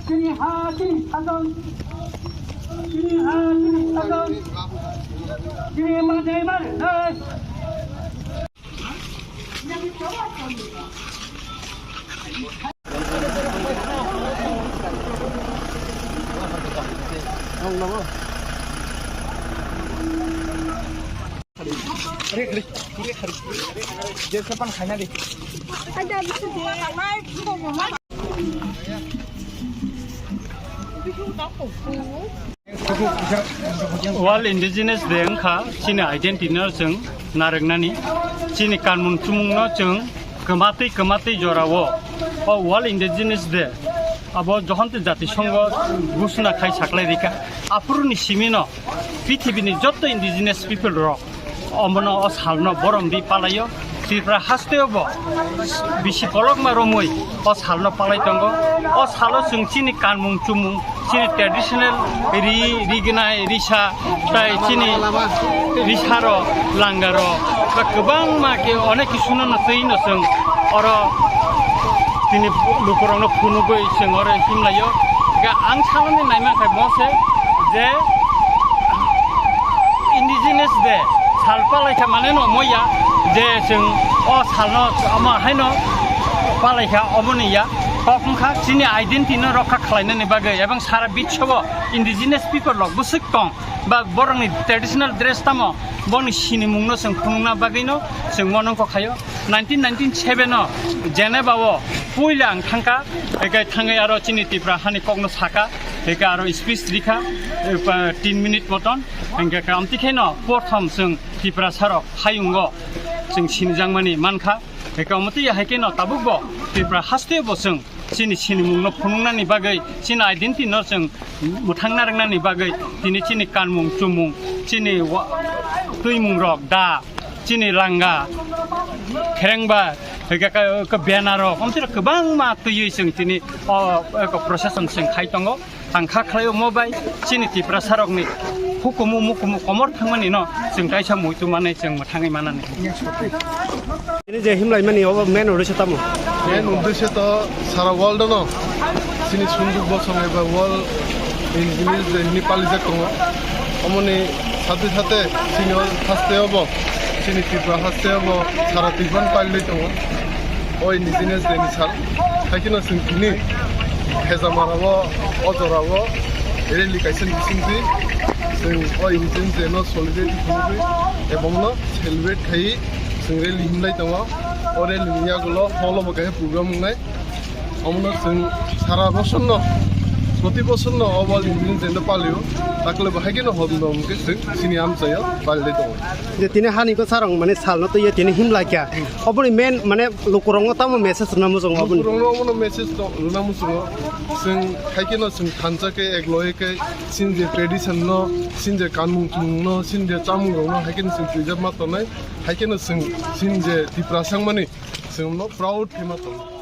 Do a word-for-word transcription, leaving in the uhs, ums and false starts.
Chini ha, chini sajwk. Chini ha, chini sajwk. Chini manjai manjai. World Indigenous Day wngkha chini identity no chwng narwknani, chini kanmung chumung no chwng kwmatwi kwmatwi jorao o World Indigenous Day abo Johonto Jati Songho gusuna khai saklai rikha. Aphuruni simi no pithibini jotto indigenous people rok omono o salno borom di palaio. Tripura hasteo bo bisi kolokma romwi o salno palai tongo. O salo chwng chini kanmung chumung, chini traditional ri, rignai, risa, tai chini risaro, langaro, ba kwbangma khe onek kisuno no twi no chwng oro tini lukurokno phunugwi chwng oro himlaio. Ga ang saloni naimankha bo se je Indigenous Day sal palaikha mane no moya je chwng o salno omo haino palaikha, omoni ya kok wngkha chini identity no rokha khlainani bagwi ebong sara biswbo indigenous people rok bwswk tong ba borokni traditional dress tamo boni sinimungno chwng phunukna bagwino chwng monongkho khaio. Nineteen ninety-seven o Geneva o puila ang thangkha, hwnkhe thangwi aro chini Tripura hani kokno sakha, hwnkhe aro speech rikha, eh, pa-, tin minute moton, hwnkhe kamtwi kheno porthom chwng Tiprasarok hayungo chwng sinijakmani mankha, hwnkhe omo twi hai kheno tabukbo Tripura hasteo bo chwng chini sinimungno phunuknani bagwi, chini identity no chwng mwthangna rwngnani bagwi, tini chini kanmung chumung, chini wa-, twimungrok da, chini langa, kherengba, hwnkhe ka, ka banner rok, omtwi rok kwbangma twiwi chwng tini o, o procession chwng khai tongo. Ang kha khlai omo bai chini Tiprasarokni hukumu mukumu komor thangmani no chwng kaisa muitu manwi chwng mwthangwi manani. Tini je himlaimani obo main uddesho tamo? Main uddesho to sara world no chini sunduk bosong eba World Indigenous Day hwnwi palijak tongo. Omoni sathe sathe chini o haste obo, chini Tripura haste obo sara Tripura palilai tongo o Indigenous Day ni sal. Hai kheno chwng tini Khezamara o, o jora o rally kaisa bisingtwi chwng o Indigenous Day no solidarity khulugwi ebong no celebrate khai chwng rally himlai tongo. O rally ni yagulo hall o bo kaisa program wngnai. Omono chwng sara bosor no, proti bosor no o World Indigenous Day no palio. Takle bo hai kheno hom dom khe chwng chini amchaio palilai tongo. Je tini hani ko sarong mane sal no twiyo tini himlai kha. Oboni main mane lukurok no tamo message rwna muchungo oboni? Lukurok no omono message to rwna muchungo. Chwng hai kheno chwng thansa khe ek loye khe chini je tradition no, chini je kanmung chumung no, chini je chamung rok no hai kheno chwng twijak ma tongnai. Hai kheno chwng chini je Tiprasa wngmani chwng no proud khe ma tongo.